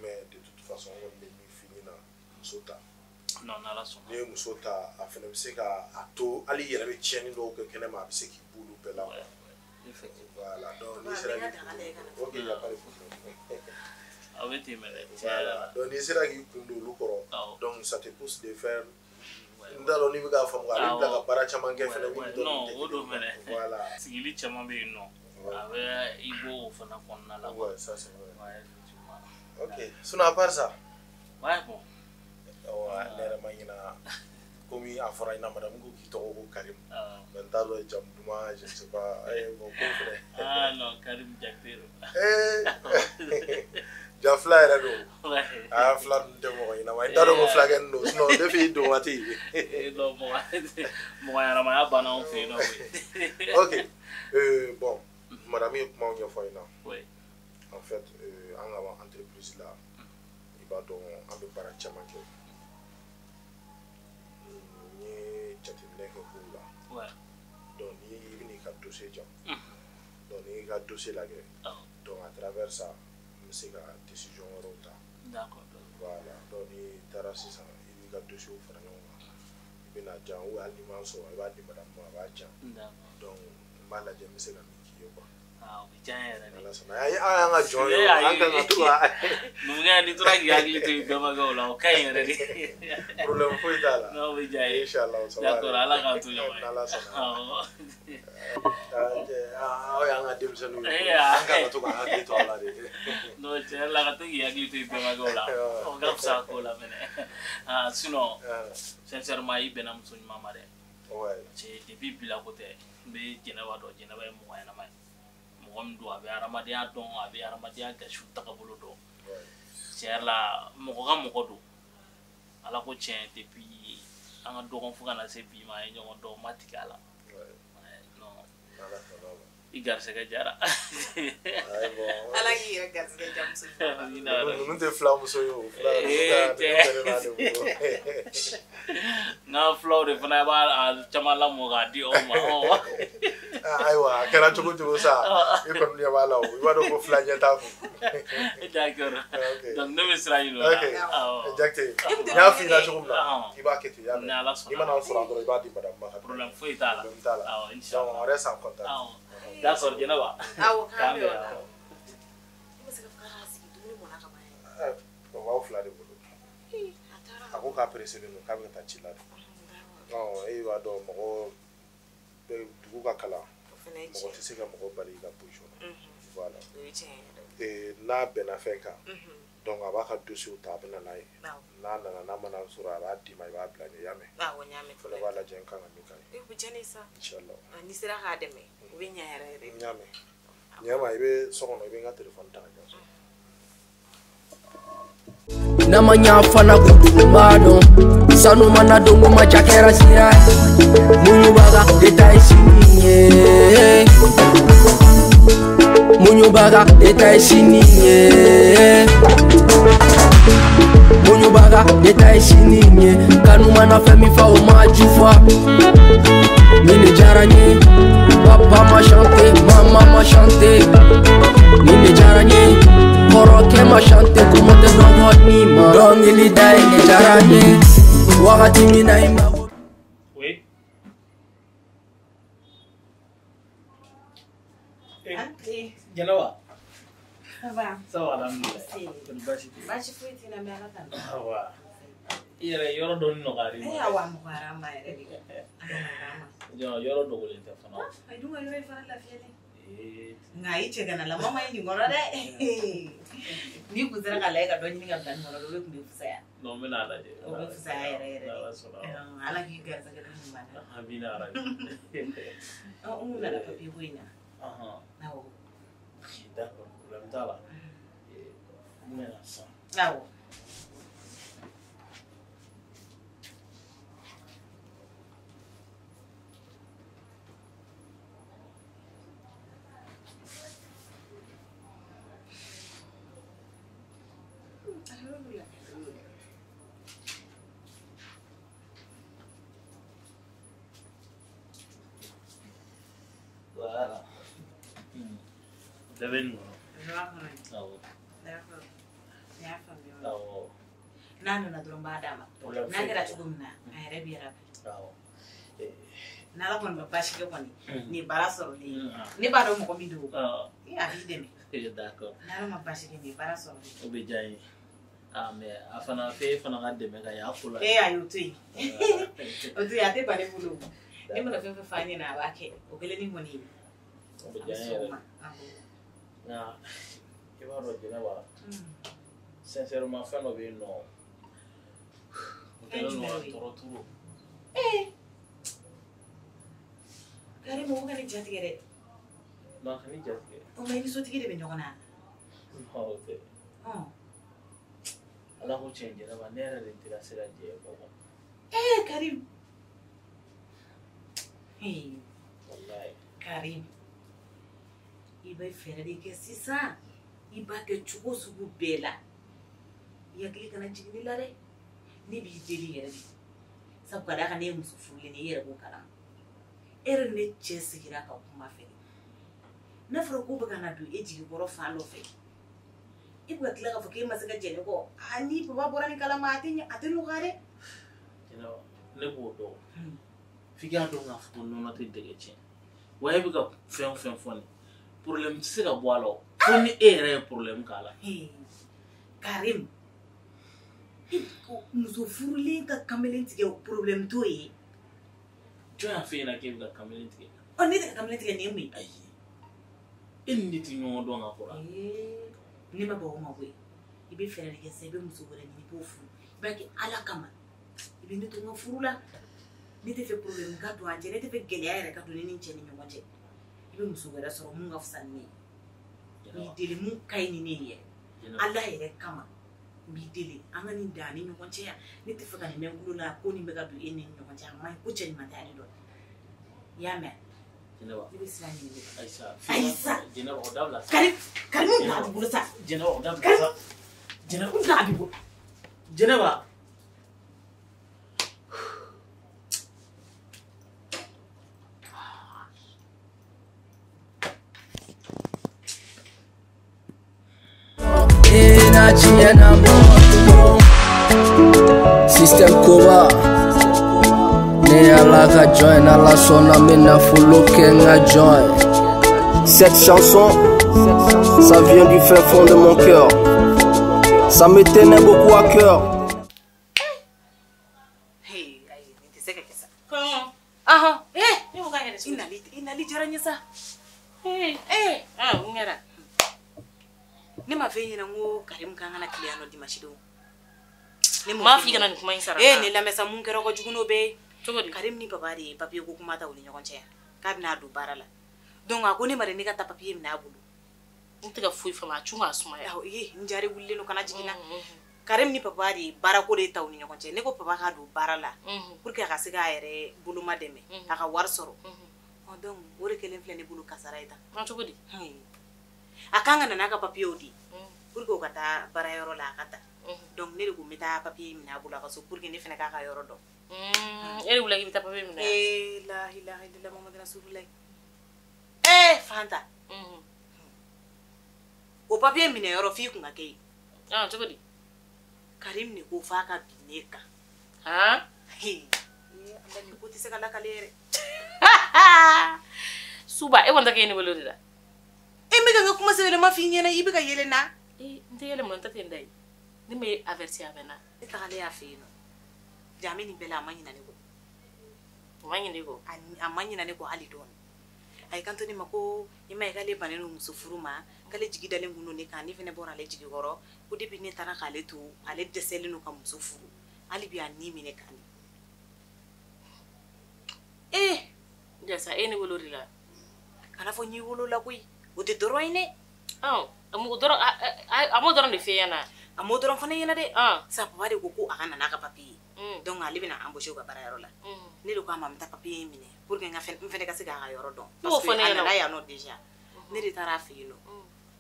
Mais de toute façon, n kɔni bɛ min f'i ɲɛna, muso ta. Non, n'Ala sɔnna. N'i ye muso ta, a fana bɛ se ka a to hali i yɛrɛ bɛ tiɲɛni dɔw kɛ kɛnɛma, a bɛ se k'i bɔ olu bɛɛ la quoi. Effectivement. Voilà, donc n'i sera k'i kun don, ok, y a pas de problème. A bɛ ten mɛnɛ, tiɲɛ yɛrɛ la. Voilà, donc n'i sera k'i kun don olu kɔrɔ, donc ça te pousse de faire. N t'a dɔn n'i bɛ k'a faamu, a b'i bila ka baara caman kɛ fɛnɛ min tɔ Non, ninnu tɛ o don kelen ye. mɛnɛ. Voilà. Sigili caman bɛ yen nɔ, a bɛ i bɔ o fana kɔnɔna la quoi. Ouais, ça c'est vrai. Ouais, effectivement. Ok, sinon à part ça. Ouais, bon. Awɔ, ne yɛrɛ ma ɲina komi a fɔra ɲɛna madame ko k'i tɔgɔ ko Karim. Mais n t'a dɔn jamu duman, je ne sais pas. Eh bon, ko fɛnɛ. Ah non, Karim Diakité. Eh, ja fila yɛrɛ don. Ouais. Ah fila ninnu tɛ mɔgɔ ɲɛnama ye. N t'a dɔn ko fulakɛ nin don, sinon depuis i don waati. Non, mɔgɔ ɲɛnamaya banna anw fɛ yen nɔ koyi. Ok, bon, madame ye kumaw ɲɛfɔ n ɲɛna. Oui. En fait, an ka entreprise la, i b'a dɔn an bɛ baara caman kɛ. N ye jateminɛ kɛ kow la. Ouais. Donc ni i bɛn'i ka dossier jɔ. Donc n'i y'i ka dossier lajɛ. Donc à travers ça, n bɛ se ka décision wɛrɛw ta. D'accord. Voilà, donc n'i taara sisan i b'i ka dossier fara ɲɔgɔn kan. I bɛna jan ou hali n'i m'a sɔrɔ i b'a di madame ma a b'a jan. D'accord. Donc n b'a lajɛ n bɛ se ka min k'i ye quoi. Ah, o bɛ diya n yɛrɛ de. Ala sɔnna. Ayi, an y'an ka jɔn ye o, an kan ka to ka. Numukɛ n'i tora k'i hakili to i bɛnbakɛw la, o ka ɲi yɛrɛ de. Problème foyi t'a la. Non, o bɛ diya n ye. Inchallah, ça va. D'accord, Ala k'an to ɲɔgɔn ye. N'Ala sɔnna. Awɔ. Aw y'an ka denmisɛnninw ye. Eh, An kan ka to ka hakili to aw la de. Non, tiɲɛ yɛrɛ la ka to k'i hakili to i bɛnbakɛw la, o ka fisa ko la fɛnɛ. Ah, sinon, sincèrement, i bɛnna muso ɲuman ma dɛ. Ouais. Parce que depuis bila ko tɛ, n bɛ Jɛnɛba dɔn, Jɛnɛba ye mɔgɔ ɲɛnama ye. Mɔgɔ min don a bɛ hadamadenya dɔn, a bɛ hadamadenya gasiw tagabolo dɔn. Tiɲɛ yɛrɛ la, mɔgɔ ka mɔgɔ don. Ala ko tiɲɛ, depuis an ka dɔgɔn fo ka na se bi ma an ye ɲɔgɔn dɔn ma tigɛ a la. Non, i garisɛgɛ diyara. Ala k'i yɛrɛ garisɛgɛ diya muso ɲuman na. Ninnu tɛ fila muso ye o, fila n'an filaw de fana b'a caman lamɔ k'a di aw ma. Ayiwa, a kɛra cogo cogo sa, i kɔni ɲɛ b'a la o, i b'a dɔn ko fila ɲɛ t'a kun. D'accord, donc ne bɛ sira ɲini o la. Ok, Jakite, n y'a f'i ɲɛna cogo min na, i b'a kɛ ten, i y'a mɛn. Ni Ala sɔnna. N'i mana n sɔrɔ dɔrɔn, i b'a di madame ma ka. Problème foyi t'a la. Problème t'a la. Awɔ, inchallah. Donc on reste en contact. Awɔ. D'accord, Jɛnɛba. Awɔ, k'an bɛn o la. I ma se ka fɔ k'a sigi dumuni mɔna ka ban yɛrɛ. O b'aw fila de bolo. A ko k'a pressé don, k'a bɛ ka taa ci la de. E b'a dɔn mɔgɔ dugu ka kalan, mɔgɔ tɛ se ka mɔgɔ bali i ka position na. Voilà. N'a bɛnna fɛn kan, donc a b'a ka dossier ta, a bɛ na n'a ye. N'a nana, n'a mana sɔrɔ, a b'a d'i ma, i b'a bila ɲɛ, i y'a mɛn. Awɔ, n y'a mɛn. Fana b'a lajɛ n kan ka min k'a ye. O bɛ diya ne ye sa. Inchallah. N'i sera k'a dɛmɛ, o bɛ ɲɛ yɛrɛ yɛrɛ. N y'a mɛn. Ɲɛma, i bɛ so kɔnɔ, i bɛ n ka téléphone ta ka di yan. N'a ma ɲa fana ko dugu b'a dɔn, sanu mana don ko ma ja kɛra sira ye, muɲubaga de ta ye sini ye, muɲubaga de ta ye sini ye, muɲubaga de ta ye sini ye, kanu mana fɛn min fa o ma ju fa, nin de diyara n ye, papa ma chanté, mama ma chanté, nin de diyara n ye. Kɔrɔkɛ ma chante kuma tɛ dɔgɔnin ma, dɔnkili da ye ne diyara n ye, wagati min na i mago. Oui. Jɛnɛba. Ça va? Ça va, alhamdulilayi. Kɔni baasi tɛ yen? Baasi foyi tɛ n na, n bɛ Ala tanu. Awa. I yɛrɛ yɔrɔ dɔɔni nɔgɔyara i ma. Awɔ, a nɔgɔyara n ma yɛrɛ de. A nɔgɔyara n ma. Yɔrɔ dogolen tɛ fana. A dun ka yɔrɔ in fana lafiyalen. Nka i cɛ kana lamɔ ma ye nin kɔrɔ dɛ. N'i kun sera ka lajɛ ka dɔ ɲini ka bila nin kɔnɔ, o de tun bɛ fisaya. Non, n bɛna a lajɛ. O bɛ fisaya yɛrɛ yɛrɛ de. N'Ala sɔnna. Ala k'i garisɛgɛ don ɲuman na. Amina yarabi. N nana papiye ko in na. Awɔ. D'accord, problème t'a la. N bɛna sisan. Awɔ. Voilà. Bɛɛ bɛ nin kɔnɔ. Awɔ. D'accord. N y'a faamuya. Awɔ. N'a nana dɔrɔn n b'a d'a ma. N'a kɛra cogo min na, a yɛrɛ b'i yɛrɛ. Awɔ. N'Ala kɔni ma baasi kɛ kɔni, nin ye baara sɔrɔlen ye. Ne b'a dɔn mɔgɔ min don. A b'i dɛmɛ. D'accord. N'Ala ma baasi kɛ, nin ye baara sɔrɔlen ye. O bɛ diya n ye. Ah, mais a fana f'e fana ka dɛmɛ ka y'a ko la. Ayi, o to yen. O to yen, a tɛ ban ne bolo. Ne mana fɛn fɛn f'a ɲɛna, a b'a kɛ. O kɛlen ni kɔni. O bɛ diya n ye yɛrɛ. Nka i b'a dɔn Jɛnɛba, sincèrement fɛn dɔ bɛ yen nɔ, o kɛlen don ka tɔɔrɔ turu. Karim, o ka ne jatigɛ dɛ. Non, a kana jatigɛ. O ma, i ni sotigi de bɛ ɲɔgɔn na. Non, o tɛ. Ala ko tiɲɛ, Jɛnɛba, ne yɛrɛ de tɛ se ka jɛ kɔ. Karim. Walayi. Karim, i bɛ fɛɛrɛ de kɛ sisan, i b'a kɛ cogo sugu bɛɛ la. I hakili kana jigin ne la dɛ. Ne b'i deli yɛrɛ de. Sabu ka d'a kan ne ye muso furulen ye, i yɛrɛ b'o kalama. E yɛrɛ ni ne cɛ sigira ka kuma fɛ. N'a fɔra k'o bɛ ka na don e jigi kɔrɔ fan dɔ fɛ, i bɛ ka tila k'a fɔ k'e ma se ka jɛn ne kɔ. Aa, ni papa bɔra nin kalama, a tɛ nɔgɔya dɛ. Jɛnɛba, ne b'o dɔn. F'i k'a dɔn k'a fɔ ko nɔnɔ tɛ dɛgɛ tiɲɛ. Wa e bɛ ka fɛn o fɛn fɔ nin, problème tɛ se ka bɔ a la o. Fo ni e yɛrɛ ye problème k'a la. Karim, muso furulen ka kamalen tigɛ, o problème t'o ye. Jɔn y'a f'e ɲɛna k'e bɛ ka kamalen tigɛ? Ɔ, ne tɛ ka kamalen tigɛ, nin ye mun ye? Ayi. E ni ne tɛ ɲɔgɔn dɔn ka kɔrɔ. Ne ma bɔ o ma koyi. I bɛ fɛɛrɛ de kɛ sisan, i bɛ muso wɛrɛ ɲini, i b'o furu. I b'a kɛ Ala kama. I bɛ ne to n ka furu la. Ne tɛ fɛ problème ka don an cɛ, ne tɛ fɛ gɛlɛya yɛrɛ ka don ne ni n cɛ ni ɲɔgɔn cɛ. I bɛ muso wɛrɛ sɔrɔ mun ka fisa ni ne ye. N'i deli mun ka ɲi ni ne ye yɛrɛ. Ala yɛrɛ kama. N b'i deli an ka nin dan ni ɲɔgɔn cɛ yan. Ne tɛ fɛ ka nin mɛn n tulo la ko nin bɛ ka don e ni ɲɔgɔn cɛ. A man ɲi, ko cɛ ɲuman tɛ ale dɔn. I y'a mɛn? Jɛnɛba. Ne bɛ sira ɲini de. Ayisa. Ayisa. Jɛnɛba, o dabila sa. Karim, Karim n bila a b'i bolo sa. Jɛnɛba, o dabila sa. Jɛnɛba, n bila a b'i bolo. Jɛnɛba. Système Koba. Ne ala ka join, ala sɔnna n bɛ nafolo kɛ n ka join. Cette chanson, ça vient du fin fond de mon cœur. Ça me tenait beaucoup à cœur. Hey, ayi, nin tɛ se ka kɛ sa. Kɔngɔ. Ahɔn. Ne ko k'a yɛrɛ I nali, i nali diyara n ye sa. Ee, ah, n kɛra. Ne ma f'e ɲɛna n ko Karim kan ka na tile yan nɔ dimanche don. Ne m'a f'i kana nin kuma in sara. Eh, ne lamɛn sa, mun kɛra ka jugu n'o bɛɛ ye? Cogo di? Karim ni papa de ye papier ko kuma ta u ni ɲɔgɔn cɛ yan. K'a bɛna don baara la. Donc a ko ne ma de ne ka taa papier minɛ a bolo. N tɛ ka foyi faamu, a cun k'a sumaya. Awɔ, ee, n jari wulilen don kana jigin na. Karim ni papa de ye baarako de ta u ni ɲɔgɔn cɛ. Ne ko papa k'a don baara la pour que a ka se k'a yɛrɛ boloma dɛmɛ, a ka wari sɔrɔ. Ɔ donc o de kɛlen filɛ ne bolo kasara ye tan. Cogo di? A kan ka na n'a ka papier di pour que o ka taa baarayɔrɔ la a ka ta. Donc ne de ko n bɛ taa papier minɛ a bolo a ka so pour que ne fana k'a ka yɔrɔ dɔn. E de wulila k'i bɛ taa papier minɛ? Ee la ilaha illallah Muhammadu rasulullah. Ee Fanta. O papier minɛ yɔrɔ f'i kun ka kɛ yen. Cogo di? Karim de ko f'a ka bin ne kan. Han? Ee Ala, nin ko tɛ se ka lakale yɛrɛ. Suba, e kɔni tɛ k'e ne wele o de la. E bɛ ka n ka kuma sɛbɛlama f'i ɲɛna, i bɛ ka yɛlɛ n na. Ee, n tɛ yɛlɛ mun na, n ta tɛ n da ye. Ne m'e averti a mɛnna. Ne tagalen a fɛ yen nɔ. Jaa nin bɛɛ la a ma ɲinɛ ne kɔ. A ma ɲinɛ kɔ? A ma ɲinɛ ne kɔ hali dɔɔni. A ye kanto ne ma ko i ma ye k'ale bannen don muso furu ma, k'ale jigi dalen kun don ne kan, ne fana bɔra ale jigi kɔrɔ, ko depuis ne taara k'ale to, ale dɛsɛlen don ka muso furu. Hali bi a ni minɛ kan de. Ee! Jasa, e ne wele o de la. Kana fɔ n y'i wolo la koyi. O tɛ dɔrɔn ye dɛ. A m'o dɔrɔn de f'e ɲɛna? A m'o dɔrɔn fana ɲɛna dɛ. Sa papa de ko ko a ka na n'a ka papier ye. Donc ale bɛna embaucher u ka baarayɔrɔ la. Ne de ko a ma n bɛ taa papier in minɛ pour que n fana ka se k'a ka yɔrɔ dɔn. Parce que a nana yan nɔ déjà. Ne de taara a fɛ yen nɔ.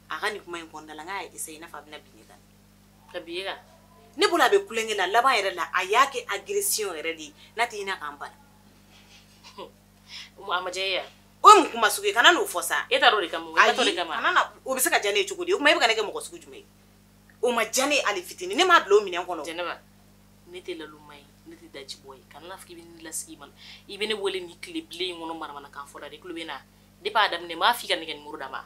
A ka nin kuma in kɔnɔna la n k'a y'a essayer i n'a fɔ a bɛna bin ne kan. Ka bin e kan? Ne bolo a bɛ kulonkɛ la, laban yɛrɛ la a y'a kɛ agression yɛrɛ de ye n'a tɛ ɲinɛ k'an bana. A ma diya e ye wa? O ye mun kuma sugu ye? Kana n'o fɔ sa. E taara o de kama, o taara o de kama. Kana na, o bɛ se ka diya ne ye cogo di? O tuma e bɛ ka ne kɛ mɔgɔ sugu jumɛn ye? O ma diya ne ye hali fitinin. Ne m'a bila o minɛn kɔnɔ. Jɛnɛba, ne tɛ laloma ye, ne tɛ dajibɔ ye. Kana n'a fɔ k'i bɛ ne lasigi ma. I bɛ ne wele ni tile bilen in kɔnɔ manamanakan fɔ la de, tulo bɛ n na. Depuis a daminɛ, n m'a f'i ka ne kɛ numéro d'a ma.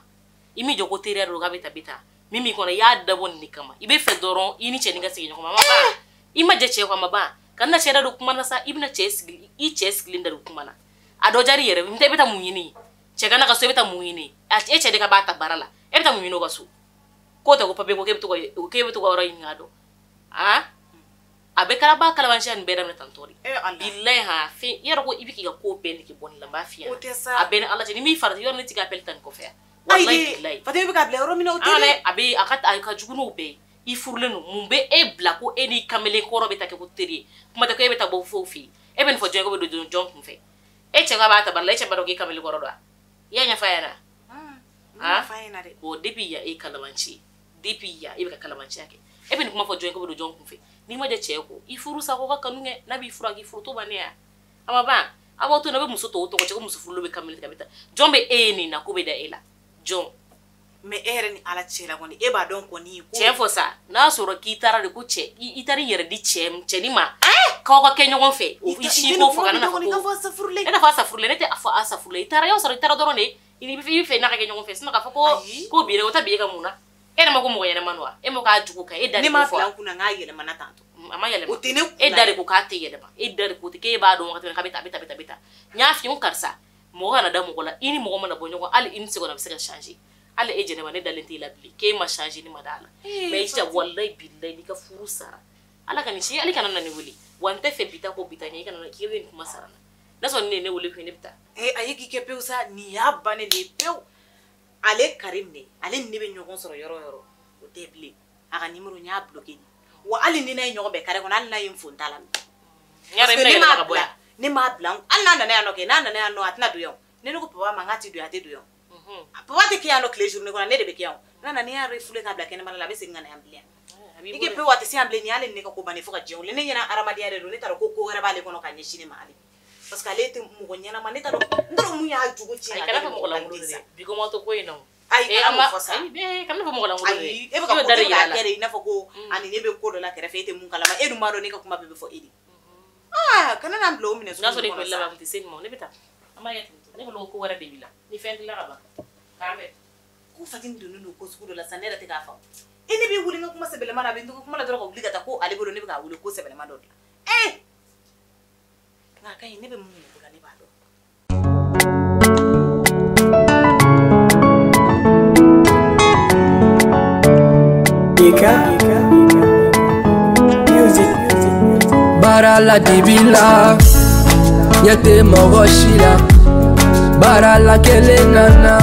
I m'i jɔ ko teriya don k'a bɛ tan bɛ tan. Min b'i kɔnɔ, i y'a dabɔ nin de kama. I bɛ fɛ dɔrɔn i ni cɛnin ka segin ɲɔgɔn ma. A ma ban. I ma jɛ cɛ kɔ, a ma ban. Kana na cɛ da don kuma na sa, i bɛna cɛ sigi, i cɛ sigilen da don kuma na. A dɔ diyara i yɛrɛ, n tɛ, i bɛ taa mun ɲini? Cɛ ka na ka so, i bɛ taa mun ɲini? E cɛ de ka b'a ta baara la, e bɛ taa mun ɲini o ka so? K'o tɛ ko papier ko k'e bɛ to ka yɔrɔ ɲini k'a dɔn. A bɛ kala ba kalabanciya nin bɛɛ daminɛ tantɔ de. Bilayi han, fɛn i yɛrɛ ko i bɛ k'i ka ko bɛɛ nege bɔ ne la, n b'a f'i ɲɛna. O tɛ sa. A bɛɛ ni Ala cɛ, ni m'i farati yɔrɔ ne t'i ka appel ta nin kɔfɛ yan. Walayi bilayi. Fatima, i bɛ k'a bila yɔrɔ min na o tɛ dɛ. A bɛ a ka jugu n'o bɛɛ ye. I furulen don, mun bɛ e bila ko e ni kamalen kɔrɔ bɛ taa kɛ ko teri ye? Kuma tɛ ko e bɛ taa bɔ fo fɛ yen. E bɛ nin fɔ jɔn ye ko bɛ don jɔn kun fɛ? E cɛ ko a b'a ta baara la, e cɛ b'a dɔn k'e kamalen kɔrɔ don wa? I y'a ɲɛfɔ a ɲɛna? N m'a fɔ a ɲɛna dɛ. Bon depuis yan e kalabanci ye. Depuis yan e bɛ ka kalabanciya kɛ. E bɛ nin kuma fɔ jɔn ye ko bɛ don jɔn kun fɛ? N'i ma jɛ cɛ kɔ, i furu sa ko ka kanu kɛ, n'a b'i furu a k'i furu to bannen ya. A ma ban. A b'aw to yen nɔ, a bɛ muso tɔw tɔgɔ cɛ ko muso furulen bɛ kamalen tigɛ a bɛ taa. Jɔn bɛ e ye nin na ko bɛ da e la? Jɔn? Mais e yɛrɛ ni Ala cɛla kɔni, e b'a dɔn kɔni ko tiɲɛ fɔ sa, n'a sɔrɔ k'i taara de ko cɛ, i taara i yɛrɛ di cɛnin ma, k'aw ka kɛ ɲɔgɔn fɛ, i si k'o fɔ kana na fɔ ko safurule. E n'a fɔ a safurule, ne tɛ a fɔ a safurule. I taara, y'a sɔrɔ i taara dɔrɔn de, i bɛ fɛ n'a ka kɛ ɲɔgɔn fɛ, sinon k'a fɔ ko ko bi o ta bi e ka mun na? E yɛrɛ ma ko mɔgɔ ɲɛnama don wa? E ma k'a jugu kan, e da de Ne m'a ko fɔ. bila n kunna n k'a yɛlɛmana tantɔ. A ma yɛlɛma. O tɛ ne kunna. E da de ko k'a tɛ yɛlɛma. E da de ko k'e b'a dɔn wagati min k'a bɛ tan, a bɛ tan, a bɛ tan. N y'a f'i ye ko karisa, mɔgɔ kana da mɔgɔ la, i ni mɔgɔ mana bɔ ɲɔgɔn, hali i ni seconde a bɛ se ka changer. Hali e Jɛnɛba, ne dalen t'e la bilen, k'e ma changer, ne ma da la. Mais i jija walayi bilayi n'i ka furu sara, Ala ka nin si, hali kana na ne wele. Wa n tɛ fɛ bi ta ko bi ta ɲɛ, i kana na k'i bɛ nin kuma sara n na. N'a sɔrɔ ne ye ne wele kun, ne bɛ taa. A ye k'i kɛ pewu sa, nin y'a bannen de ye pewu. Ale Karim de, ale ni ne bɛ ɲɔgɔn sɔrɔ yɔrɔ o yɔrɔ, o tɛ bilen. A ka numéro n y'a bloqué de. Wa hali ni n'a ye ɲɔgɔn bɛn carré kɔnɔ hali n'a ye n fo n t'a la. Ne m'a bila hali n'a nana yan nɔ kɛ n'a nana yan nɔ a tɛna don yan. Ne ko papa ma n k'a tɛ don yan a tɛ don yan. Papa tɛ kɛ yan nɔ tile journée kɔnɔ ne de bɛ kɛ yan. N'a nana n'i y'a refoulé k'a bila kɛnɛmana la a bɛ segin ka na yan bilen. I k'i pewu a tɛ se yan bilen nin y'ale ni ne ka ko bannen fo ka diɲɛ wuli. Ne ɲɛna hadamadenya de don ne t'a dɔn ko wɛrɛ b'ale kɔnɔ ka ɲɛsin ne ma hali. Parce que ale tɛ mɔgɔ ɲɛnama ne t'a dɔn n t'a dɔn mun y'a jugu tiɲɛ. Ayi kana fɔ mɔgɔ lankolon de dɛ bi ko ma to ko in na o. Ayi kana m'o fɔ sa. Kana fɔ mɔgɔ lankolon de. Ayi e bɛ ka ko e bɛ k'a kɛ de i n'a fɔ ko ani ne bɛ ko dɔ la kɛrɛfɛ e tɛ mun kalama e dun b'a dɔn ne ka kuma bɛɛ bɛ fɔ e de. Aa kana n'an bila o minɛ sugu n'a sɔrɔ i laban tɛ se nin ma ne bɛ taa an b'a kɛ ten ne bolo ko wɛrɛ de b'i la ni fɛn t'i la ka ban k'an bɛn. Ko Fatini donnen don ko sugu dɔ la sisan ne yɛrɛ tɛ k'a faamu. E ne b'i wuli n ka kuma sɛbɛlɛma na a bɛ n to kuma la dɔrɔn ka wuli ka taa ko ale bolo ne bɛ k'a wuli ko sɛbɛlɛma dɔ de la. Ee nka a ka ɲi ne bɛ mun ɲini ko la ne b'a dɔn. Music. Baara la dibi la, ɲɛ tɛ mɔgɔ si la. Baara la kelen nana,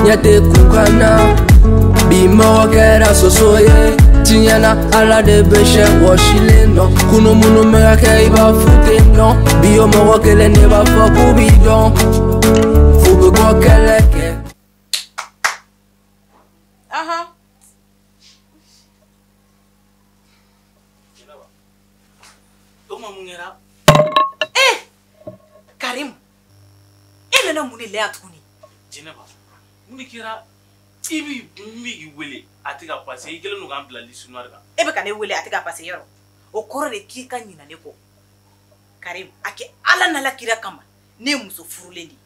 ɲɛ tɛ kunkan na. Bi mɔgɔ kɛra soso ye, tiɲɛ na Ala de bɛ sɛ wɔsilen dɔn. Kunu minnu bɛ ka kɛ i b'a f'u tɛ dɔn. Bi o mɔgɔ kelen de b'a fɔ k'u b'i dɔn. F'u bɛ bɔ kɛlɛ kɛ. Karim, e nana mun de la yan tuguni? Jɛnɛba, mun de kɛra i bɛ n bɛ k'i wele a tɛ ka passer i kɛlen don k'an bila liste noire kan. E bɛ ka ne wele a tɛ ka passer yɔrɔ o kɔrɔ de k'i ka ɲinɛ ne kɔ. Karim, a kɛ Ala n'Ala kira kama ne ye muso furulen de ye.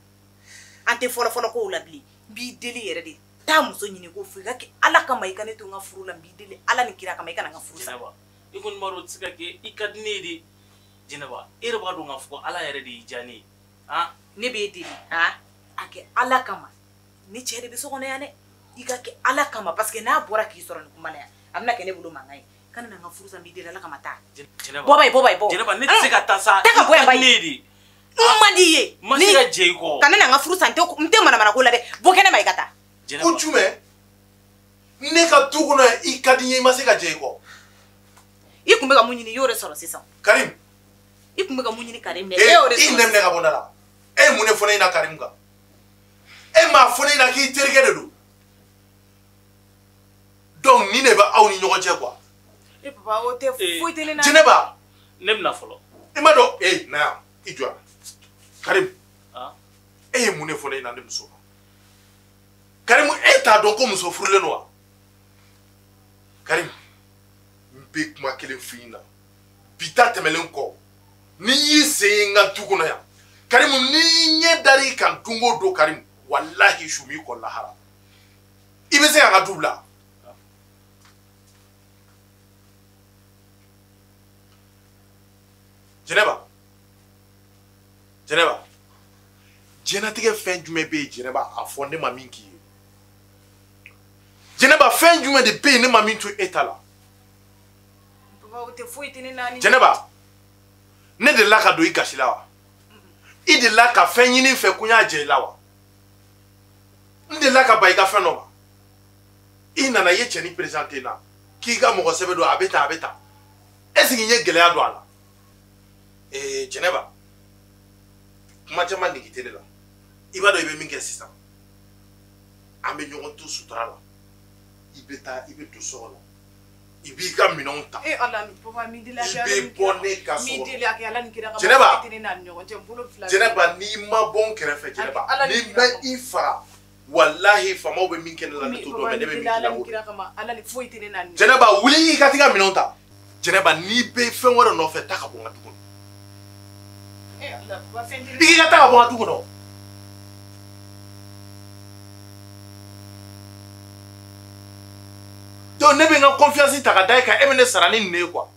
An tɛ fɔlɔ-fɔlɔ kow la bilen. N b'i deli yɛrɛ de taa muso ɲini ko fo i ka kɛ Ala kama i ka ne to n ka furu la n b'i deli Ala ni kira kama i kana n ka furu sa. Jɛnɛba, i kɔni b'a dɔn o tɛ se ka kɛ i ka di ne ye de. Jɛnɛba, e yɛrɛ b'a dɔn k'a fɔ Ala yɛrɛ de y'i diya ne ye. Ne b'e deli a kɛ Ala kama ne cɛ de bɛ so kɔnɔ yan dɛ i ka kɛ Ala kama parce que n'a bɔra k'i sɔrɔ nin kuma la yan a bɛna kɛ ne bolo mankan ye kana na n ka furu sa n b'i deli Ala kama taa. Bɔ ba ye bɔ ba ye bɔ. Jɛnɛba ne tɛ se ka taa sa. Taa ka bɔ yan ba ye. Ne de. N man di i ye. N ma se ka jɛ i kɔ. Kana na n ka furu sa n tɛ manamana ko la dɛ bɔ kɛnɛ ma i ka taa. Ko jumɛn ne ka du kɔnɔ yan i ka di n ye i ma se ka jɛ i kɔ. I kun bɛ ka mun ɲini i y'o de sɔrɔ sisan. Karim. I kun bɛ ka mun ɲini Karim dɛ e y'o de sɔrɔ. I nɛminɛ ka bɔ n da la. E ye mun de fɔ ne ɲɛna Karim kan? E m'a fɔ ne ɲɛna k'i terikɛ de don. Donc nin de bɛ aw ni ɲɔgɔn cɛ quoi. E papa o tɛ foyi tɛ ne na. Jɛnɛba. Ne bɛna fɔlɔ. I ma dɔn ee na yan i jɔ yan. Karim. E ye mun de fɔ ne ɲɛna ne muso ma? Karim e t'a dɔn ko muso furulen don wa? Karim n bɛ kuma kelen f'i ɲɛna bi ta tɛmɛlen kɔ n'i y'i sen ye n ka du kɔnɔ yan Karim n'i ɲɛ dar'i kan don o don Karim walahi su b'i kɔ lahara i bɛ se ka n ka du bila. Jɛnɛba Jɛnɛba diɲɛlatigɛ fɛn jumɛn bɛ yen Jɛnɛba a fɔ ne ma min k'i ye Jɛnɛba fɛn jumɛn de bɛ yen ne ma min to e ta la. Jɛnɛba ne delila ka don i gasi la wa? I delila ka fɛn ɲini n fɛ ko n y'a jɛ i la wa? N delila ka ban i ka fɛn dɔ ma? I nana i ye cɛnin présenté n na k'i ka mɔgɔ sɛbɛ don a bɛ tan a bɛ tan est ce que n ye gɛlɛya don a la? Ee Jɛnɛba kuma caman nege tɛ ne la i b'a dɔn i bɛ min kɛ sisan an bɛ ɲɔgɔn to sutura la i bɛ taa i bɛ don so kɔnɔ i b'i ka minɛnw ta. E Ala papa min deli a kɛ i bɛ bɔ ne ka so kɔnɔ. Min deli a kɛ Ala ni kira kama. Jɛnɛba Jɛnɛba Jɛnɛba n'i ma bɔ n kɛrɛfɛ Jɛnɛba ni n bɛ i faga walahi faamaw bɛ min kɛ ne la ne t'o dɔn mais ne bɛ min k'i la o. Jɛnɛba wuli i ka t'i ka minɛnw ta. Jɛnɛba n'i bɛ fɛn wɛrɛ nɔfɛ taa ka bɔ n ka du kɔnɔ. I k'i ka taa ka bɔ n ka du kɔnɔ. Donc ne bɛ n ka confiance ta ka da e kan e bɛ ne sara ni nin ye quoi.